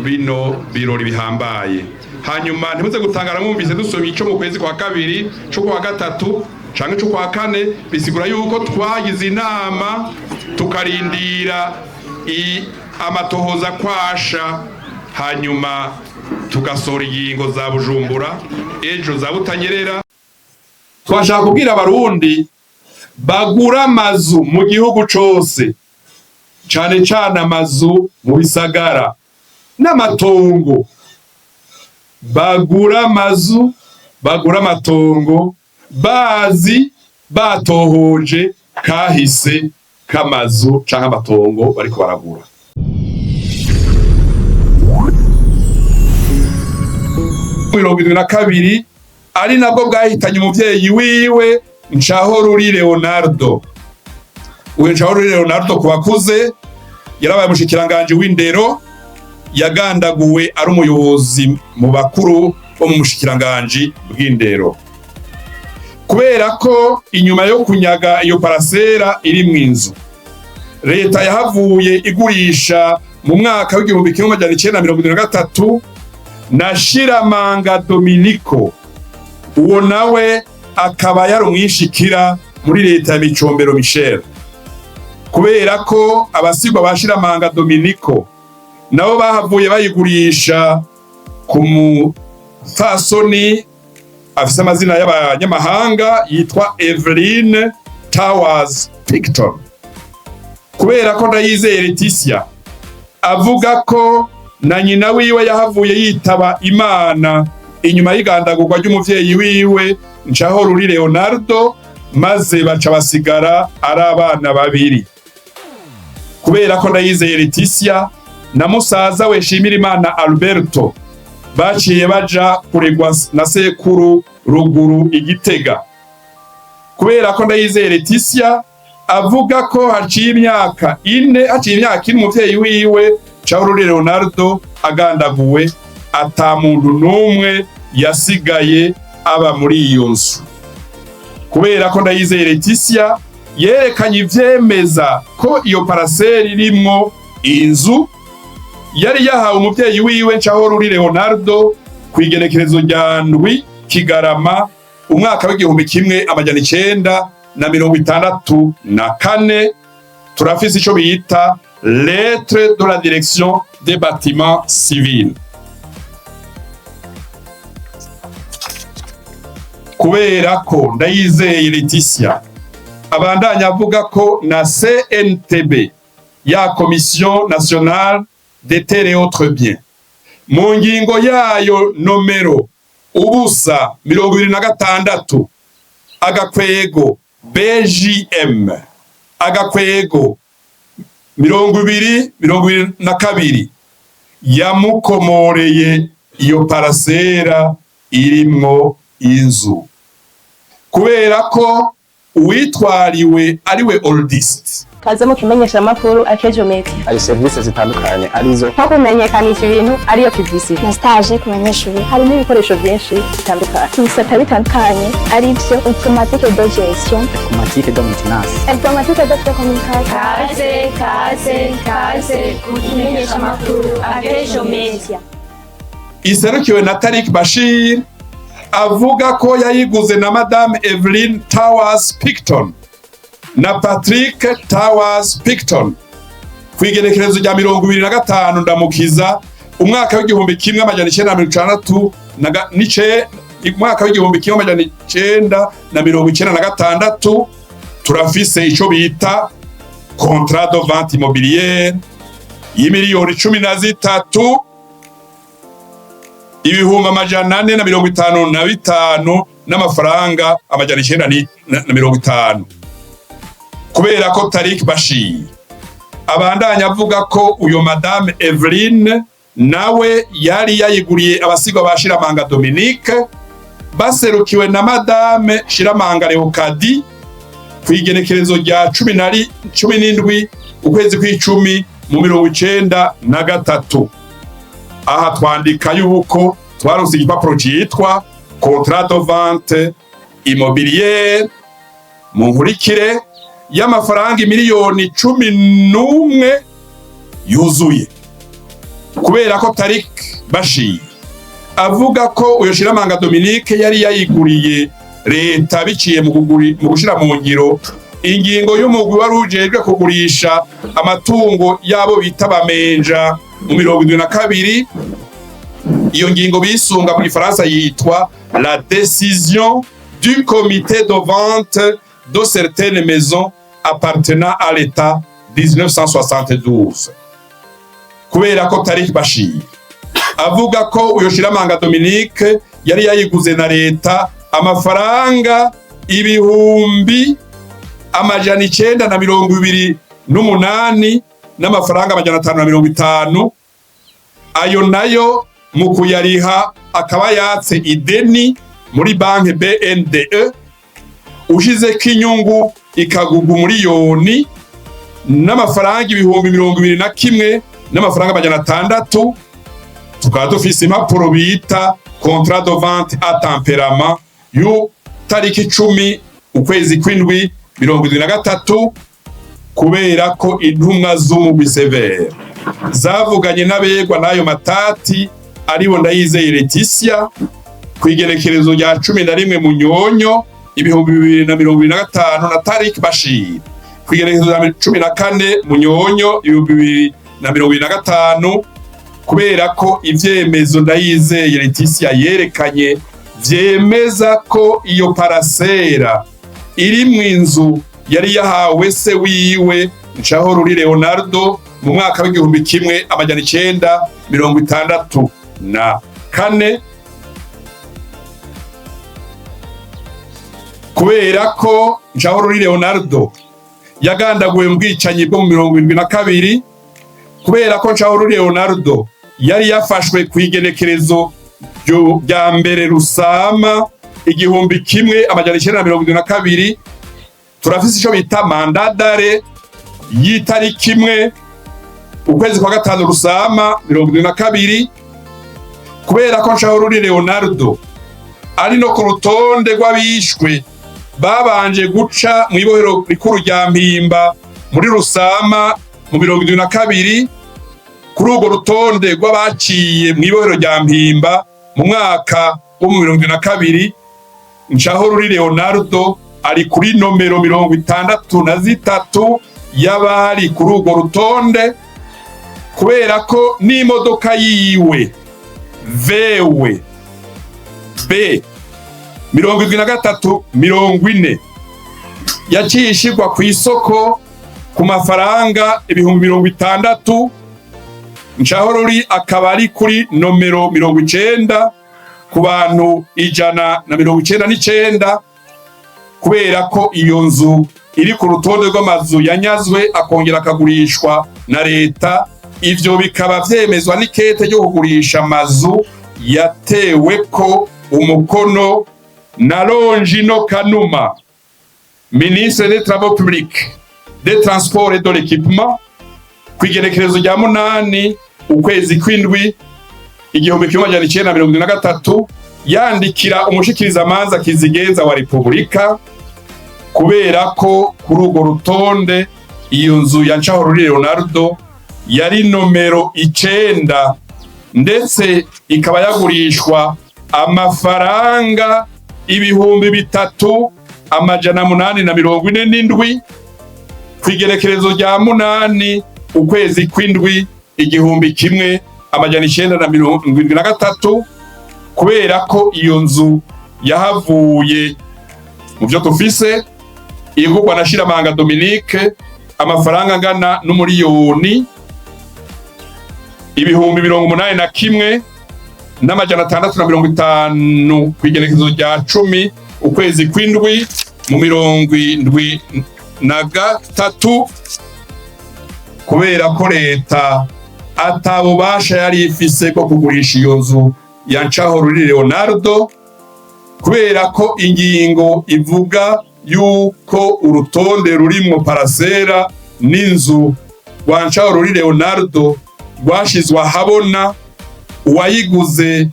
Bino birori bihambaye. Hanyuma ntimuze gutangara mwumvise dusomye ico mu kwezi kwa kabiri, co kwa gatatu canke co kwa kane. Bisigura yuko twagize inama, tukarindira amatohoza kwasha, hanyuma tugasohora ingingo za Bujumbura, ejo za Butanyerera. Twashaka kubwira Abarundi bagura amazu mu gihugu cose, cane cane amazu mu bisagara n'amatongo, bagura amazu, bagura amatongo bazi, batohoje kahise k'amazu canke amatongo bariko baragura. 72 ari nabwo bwahitanye umuvyeyi wiwe Nshahoruri Leonardo. Uyu Nshahoruri Leonardo, ku bakuze, yarabaye umushikiranganji w'indero. Yagandaguwe ari umuyobozi mu bakuru bo mu mushikiranganji bw'indero. Kubera ko inyuma yo kunyaga iyo parasera iri mu inzu, leta yahavuye igurisha mu mwaka w'1973 na Shiramanga Dominico, uwo nawe akaba yari umwishikira muri leta ya Micombero Michel. Kubera ko abasigwa ba Shiramanga Dominico nabo bahavuye bayigurisha ku mufasoni afise amazina y'abanyamahanga yitwa Eveline Towers Picton. Kubera ko Ndayizeye Leticia avuga ko na nyina wiwe yahavuye yitaba Imana inyuma y'igandagurwa ry'umuvyeyi wiwe Nshahoruri Leonardo, maze baca basigara ari abana babiri. Kubera ko Ndayizeye Leticia na musaza we Shimirimana Alberto baciye baja kuregwa na sekuru ruguru Igitega. Kubera ko Ndayizeye Leticia avuga ko haciye imyaka 4 umuvyeyi wiwe Nshahoruri Leonardo agandaguwe, ata muntu n'umwe yasigaye aba muri iyo nzu. Kubera ko Ndayizeye Leticia yerekanye ivyemeza ko iyo paraseri irimwo inzu yari yahawe umuvyeyi wiwe Nshahoruri Leonardo ku igenekerezo rya 7 Kigarama umwaka w'1964, turafise ico bita lettre de la direction des bâtiments civils. Kubera ko Ndayizeye Leticia abandanya avuga ko na CNTB, ya Commission nationale des terres et autres biens, mu ngingo yayo nomero 026-BJM-2022 yamukomoreye iyo parasera irimwo inzu. Kubera ko uwitwariwe ariwe Oldist Kaze mu kimenyesha amakuru Akejo Media. Hari serivisi zitandukanye arizo nko kumenyekanisha ibintu, ariyo publicité, na stage ku banyeshuri. Harimo ibikoresho byinshi bitandukanye, ibisata bitandukanye, arivyo informatique de gestion, informatique de maintenance, informatique de télécommunication. Kaze, kaze, kaze ku kimenyesha amakuru Akejo Media. Iserukiwe na Tarik Bashir, avuga ko yayiguze na Madame Evelyn Towers Picton na Patrick Towers Picton ku igenekerezo rya 25 Ndamukiza umwaka w'1969, umwaka w'1996, turafise ico bita contrat de vente immobilière y'imiliyoni 13 455 n'amafaranga 950. Kubera ko Tarik Bashir abandanya avuga ko uyo Madame Eveline nawe yari yayiguriye abasigwa ba Shiramanga Dominique baserukiwe na Madame Shiramanga Leokadi ku igenekerezo rya 17 ukwezi kw'icumi mu 93, aha twandika yuko twaronse igipapuro citwa contrat de vente immobilière mu nkurikire y'amafaranga 11 miliyoni yuzuye. Kubera ko Tarik Bashir avuga ko uyo Shiramanga Dominique yari yayiguriye leta biciye mu gushira mu ngiro ingingo y'umugwi wari ujejwe kugurisha amatungo y'abo bita bamenja mu 72. Iyo ngingo bisunga mu gifaransa yitwa la décision du comité de vente de certaines maisons appartenant à l'État 1972. Kubera ko Tarik Bashir avuga ko uyo Shiramanga Dominique yari yayiguze na leta amafaranga 928,550, ayo nayo mu kuyariha akaba yatse ideni muri banki BNDE, ushizeko inyungu ikagugwa 1 000 000 n'amafaranga 21,600, tukaba dufise impapuro bita contrat de vente à tempérament yu tariki 10 ukwezi kw'indwi 73. Kubera ko intumwa z'umugwi CVR zavuganye n'abegwa n'ayo matati, aribo Ndayizeye Leticia, ku igerekerezo rya 11 Munyonyo 2025 na Tarik Bashir ku igerekerezo rya 14 Munyonyo 2025, kubera ko ivyemezo Ndayizeye Leticia yerekanye vyemeza ko iyo parasera iri mu inzu yari yahawe se wiwe Nshahoruri Leonardo mu mwaka w'1964, kubera ko Nshahoruri Leonardo yagandaguwe mu bwicanyi bwo mu 72, kubera ko Nshahoruri Leonardo yari yafashwe ku igenekerezo rya 1 Rusama 1972, turafise ico bita mandat d'arrêt y'itariki 1 ukwezi kwa gatanu Rusama 72, kubera ko Nshahoruri Leonardo ari no ku rutonde rw'abishwe babanje guca mu ibohero rikuru rya Mpimba muri Rusama mu 72, kuri urwo rutonde rw'abaciye mu ibohero rya Mpimba mu mwaka wo mu 72, Nshahoruri Leonardo ari kuri nomero 63 y'abari kuri urwo rutonde, kubera ko n'imodoka yiwe VW B 7340 yaciye ishirwa ku isoko ku mafaranga 60,000, Nshahoruri akaba ari kuri nomero 90 ku bantu 199, kubera ko iyo nzu iri ku rutonde rw'amazu yanyazwe akongera akagurishwa na leta, ivyo bikaba vyemezwa n'ikete ryo kugurisha amazu yatewe ko umukono na Longino Kanuma, ministre des Travaux publics, des Transports et de l'Équipement, ku igenekerezo rya 8 ukwezi kw'indwi 1973, yandikira umushikirizamanza kizigenza wa Repubulika, kubera ko kuri urwo rutonde iyo nzu ya Nshahoruri Leonardo yari nomero 9, ndetse ikaba yagurishwa amafaranga 3,847 ku igerekerezo rya 8 ukwezi kw'indwi 1973, kubera ko iyo nzu yahavuye mu byo tufise igurwa na Shiramanga Dominique amafaranga angana n'1,081,650 ku igenekerezo rya 10 ukwezi kw'indwi mu 73, kubera ko leta atabubasha yari ifise bwo kugurisha iyo nzu ya Nshahoruri Leonardo, kubera ko ingingo ivuga yuko urutonde rurimwo parasera n'inzu rwa Nshahoruri Leonardo rwashizwe ahabona uwayiguze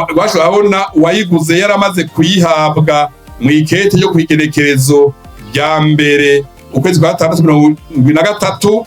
rwashizwe ahabona uwayiguze yaramaze kuyihabwa mu ikete ryo kw'igenekerezo rya 1 ukwezi kwa gatandatu 73,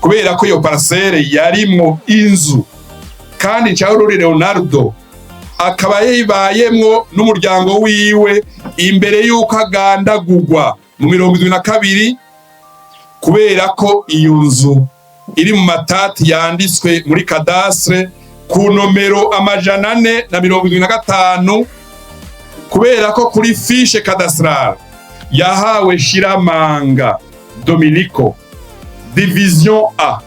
kubera ko iyo parasere yarimwo inzu. Kandi Ncahoruri Leonardo akaba yibayemwo n'umuryango wiwe imbere y'uko agandagurwa mu 72, kubera ko iyo nzu iri mu matati yanditswe muri cadastre ku nomero 475, kubera ko kuri fiche cadastrale yahawe Shiramanga Dominico, division A,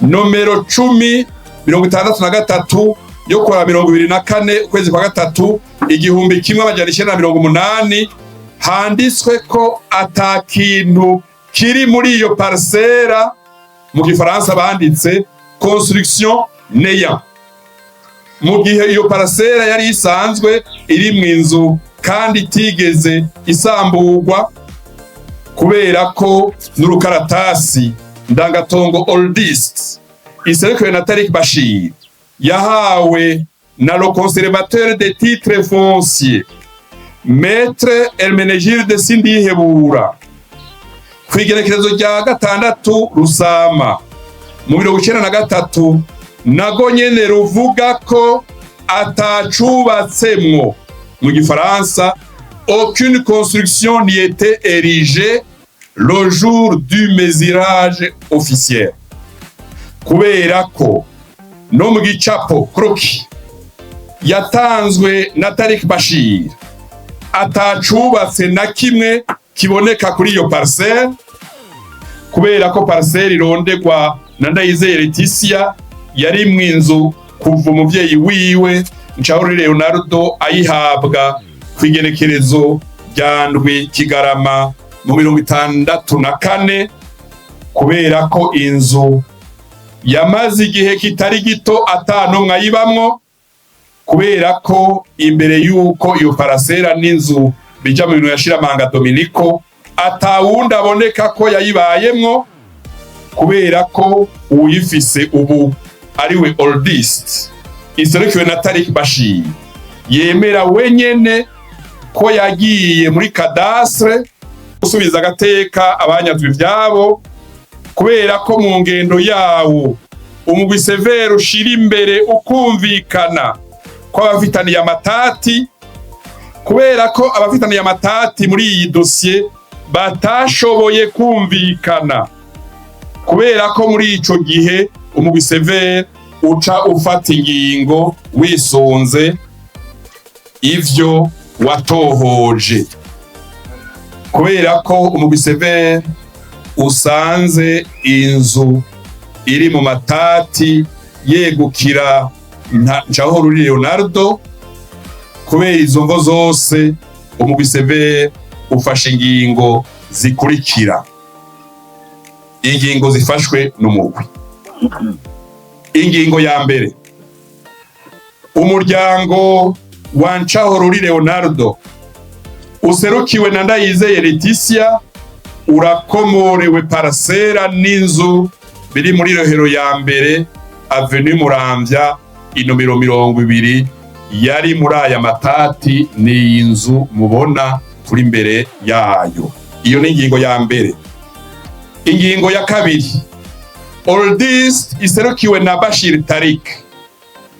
nomero 1063 yo kuwa 24 ukwezi kwa gatatu 1980, handitswe ko ata kintu kiri muri iyo parcelle, mu gifaransa banditse construction néant, mu gihe iyo parcelle yari isanzwe iri mu inzu kandi itigeze isamburwa, kubera ko n'urukaratasi ndangatongo Oldist iserukiwe na Tarik Bashir yahawe na le conservateur des titres fonciers, Maître Hermenegilde Sindihebura, kw'igerekerezo rya 6 Rusama mu 93, nago nyene ruvuga ko atacubatsemwo, mu gifaransa aucune construction n'y était érigée le jour du mesurage officiel, kubera ko no mu gicapo croquis yatanzwe na Tarik Bashir atacubatse na kimwe kiboneka kuri iyo parcelle, kubera ko parcelle irondegwa na Ndayizeye Leticia yari mu inzu kuva umuvyeyi wiwe Ncahuri Leonardo ayihabwa ku igenekerezo rya 7 Kigarama mu 64, kubera ko inzu yamaze igihe kitari gito atanumwe ayibamwo, kubera ko imbere y'uko iyo parcelle n'inzu bija mu bintu ya Shiramanga Dominico atawundi aboneka ko yayibayemwo, kubera ko uwuyifise ubu ariwe Oldist iserukiwe na Tarik Bashir yemera wenyene ko yagiye muri cadastre gusubiza agateka abanyazwe ivyabo, kubera ko mu ngendo yawo umugwi CVR ushira imbere ukumvikana kw'abafitaniye amatati, kubera ko abafitaniye amatati muri iyi dosiye batashoboye kumvikana, kubera ko muri ico gihe umugwi CVR uca ufata ingingo wisunze ivyo watohoje, kubera ko umugwi CVR usanze inzu iri mu matati yegukira Ncahoruri Leonardo. Kubera izo mvo zose, umugwi CVR ufashe ingingo zikurikira. Ingingo zifashwe n'umugwi: Ingingo ya mbere, umuryango wa Ncahoruri Leonardo userukiwe na Ndayizeye Leticia urakomorewe parcelle n'inzu biri muri Rohero ya mbere, avenue Muramvya, inomero 20, yari muri aya matati. Ni iyi nzu mubona turi imbere yayo. Iyo ni ingingo ya mbere. Ingingo ya kabiri, Oldist iserukiwe na Bashir Tarik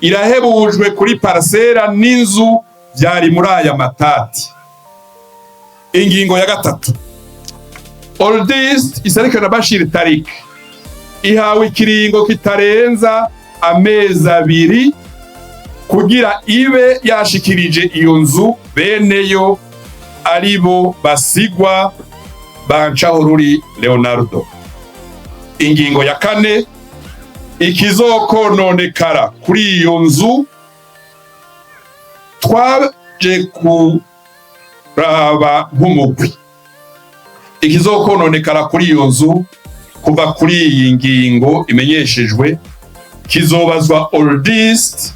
irahebujwe kuri parcelle n'inzu byari muri aya matati. Ingingo ya gatatu, Oldist iserukiwe na Bashir Tarik ihawe ikiringo kitarenza amezi 2 kugira ibe yashikirije iyo nzu beneyo, aribo basigwa ba Ncahoruri Leonardo. Ingingo ya kane, ikizokononekara kuri iyo nzu twaje kuraba nk'umugwi, ikizokononekara kuri iyo nzu kuva kuri iyi ngingo imenyeshejwe kizobazwa Oldist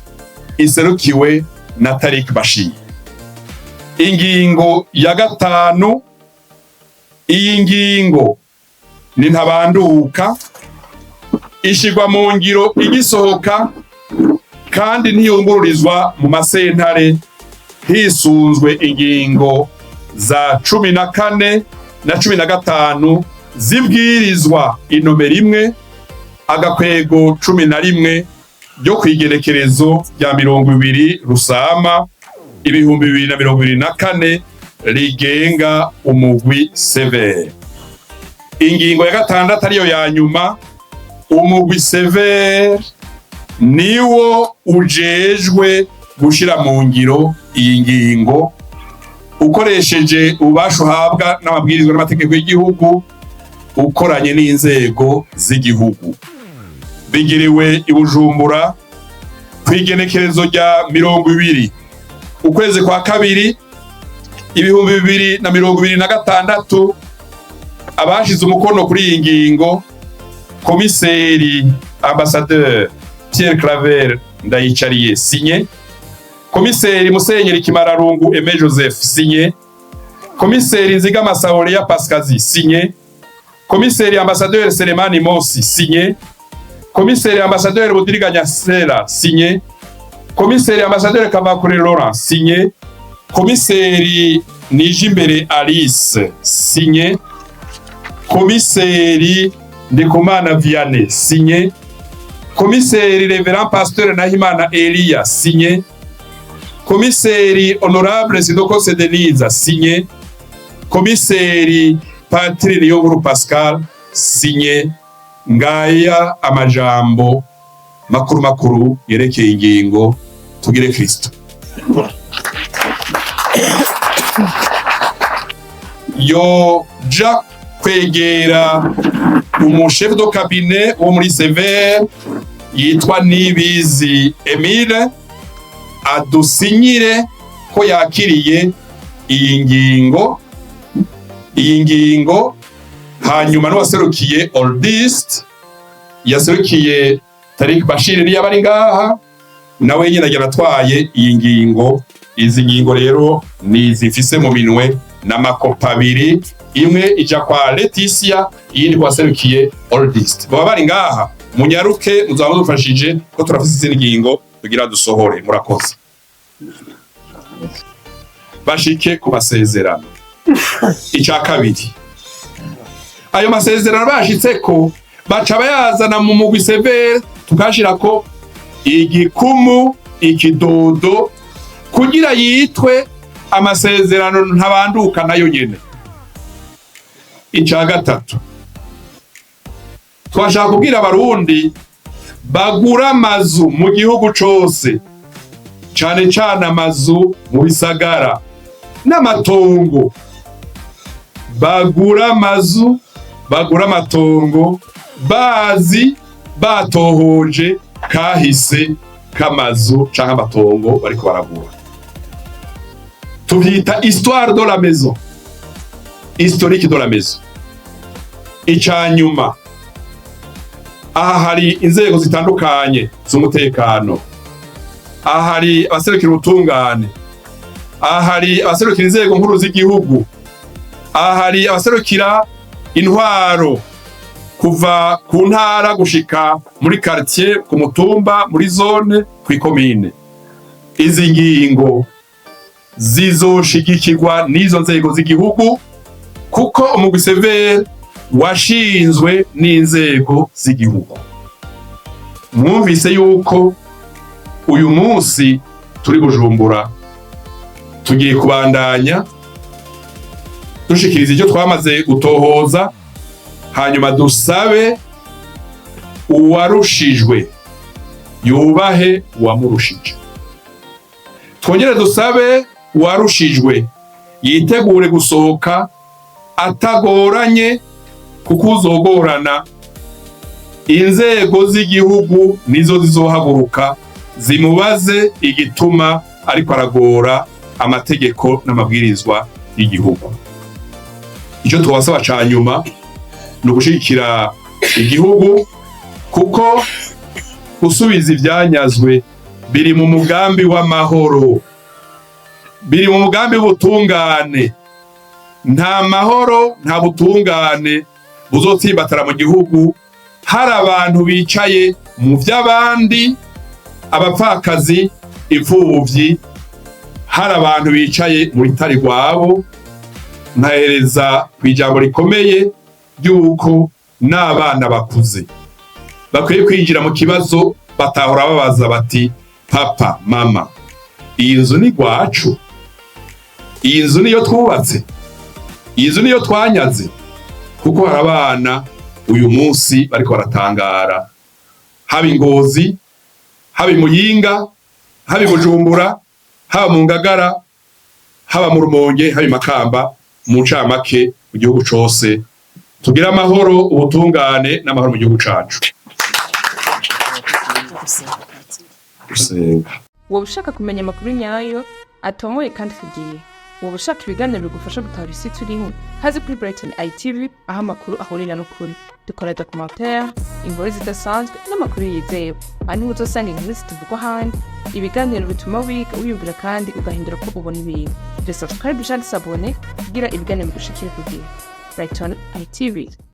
iserukiwe na Tarik Bashir. Ingingo ya gatanu, iyi ngingo ni ntabanduka, ishigwa mu ngiro igisohoka kandi ntiyungururizwa mu masentare, hisunzwe ingingo za 14 na 15 zibwirizwa inomero 1-11. ryo kw'igerekerezo rya 20 Rusama 2024 rigenga umugwi CVR. Ingingo ya gatandatu, ariyo ya nyuma: umugwi CVR niwo ujejwe gushira mu ngiro iyi ngingo, ukoresheje ububasha uhabwa n'amabwirizwa n'amategeko y'igihugu, ukoranye n'inzego z'igihugu. Bigiriwe i Bujumbura kw'igenekerezo rya 20 ukwezi kwa kabiri 2026. Abashize umukono kuri iyi ngingo: komiseri ambassadeur Pierre Claver Ndayicariye, signé; komiseri Musenyeri Kimararungu Aimé Joseph, signé; komiseri Nzigama Saoleya Pascazi, signé; komiseri ambassadeur Selemani Mosi, signé; komiseri ambassadeur Budiriganya Sera, signé; komiseri ambassadeur Kavakure Laurent, signé; komiseri Nijimbere Alice, signé; komiseri Ndikumana Vianney, signé; komiseri Révérend Pasteur Nahimana Elia, signé; komiseri Honorable Sidokose Denise, signé; komiseri Patri Niyonkuru Pascal, signé. Ngaya amajambo makuru makuru yerekeye ingingo. Tugire Kristo. Yoja kwegera umu chef de cabinet wo muri CVR yitwa Nibizi Emile, adusinyire ko yakiriye iyi ngingo. Iyi ngingo hanyuma n'uwaserukiye Oldist, yaserukiye Tarik Bashir, niyo abari ngaha, nawe nyine agira atwaye iyi ngingo. Izi ngingo rero ni zifise mu minwe n'amakopa abiri, imwe ija kwa Leticia, iyindi kwa serukiye Oldist. Baba bari ngaha, munyaruke, muzaba mudufashije ko turafise izindi ngingo tugira dusohore. Murakoze. Bashike ku masezerano. Icya kabiri, ayo masezerano bashitseko, baca bayazana mu mugwi CVR, tukashirako igikumu, ikidodo, kugira yitwe amasezerano ntabanduka nayo nyene. Icya gatatu, twashaka kubwira Abarundi bagura amazu mu gihugu cose, cane cane amazu mu bisagara n'amatongo: bagura amazu, bagura amatongo bazi, batohoje kahise k'amazu canke amatongo bariko baragura. Tuvyita histoire de la maison, historique de la maison. Icanyuma, aha hari inzego zitandukanye z'umutekano, aha hari abaserukira ubutungane, aha hari abaserukira inzego nkuru z'igihugu, aha hari abaserukira intwaro kuva ku ntara gushika muri quartier, ku mutumba, muri zone, kw'ikomine. Izi ngingo zizoshigikirwa n'izo nzego z'igihugu, kuko umugwi CVR washinzwe n'inzego z'igihugu. Mwumvise yuko uyu munsi turi Bujumbura, tugiye kubandanya dushikiriza icyo twamaze gutohoza, hanyuma dusabe uwarushijwe yubahe uwamurushije, twongere dusabe uwarushijwe yitegure gusohoka atagoranye, kuko uzogorana inzego z'igihugu nizo zizohaguruka zimubaze igituma ariko aragora amategeko n'amabwirizwa y'igihugu. Icyo tubasaba ca nyuma ni ugushigikira igihugu, kuko gusubiza ivyanyazwe biri mu mugambi w'amahoro, biri mu mugambi w'ubutungane. Nta mahoro, nta butungane buzotsimbatara mu gihugu hari abantu bicaye mu vy'abandi, abapfakazi, imfuvyi, hari abantu bicaye mu ritari rwabo. Nkahereza ku ijambo rikomeye ry'uko n'abana bakuze bakwiye kwinjira mu kibazo. Batahora babaza bati: "Papa, mama, iyi nzu ni gwacu? Iyi nzu niyo twubatse? Iyi nzu niyo twanyaze?" Kuko hari abana uyu munsi bariko baratangara, haba i Ngozi, haba i Muyinga, haba i Bujumbura, haba mu Ngagara, haba mu Rumonge, haba i Makamba, mu ncamake mu gihugu cose. Tugire amahoro, ubutungane n'amahoro mu gihugu cacu. Gusenga. Woba ushaka kumenya amakuru nyayo atomoye kandi ku gihe? Woba ushaka ibiganiro bigufasha gutahura isi turimo? Haze kuri Brighton ITV, aho amakuru ahurira n'ukuri. Dukora documentaire, inkuru zidasanzwe n'amakuru yizewe. Aha niho uzosanga inkuru zitavugwa ahandi, ibiganiro bituma wiga, wiyumvira kandi ugahindura ko ubona ibintu. De subscribe cyangwa s'abonner kugira ibiganiro bigushikire ku gihe. Brighton ITV.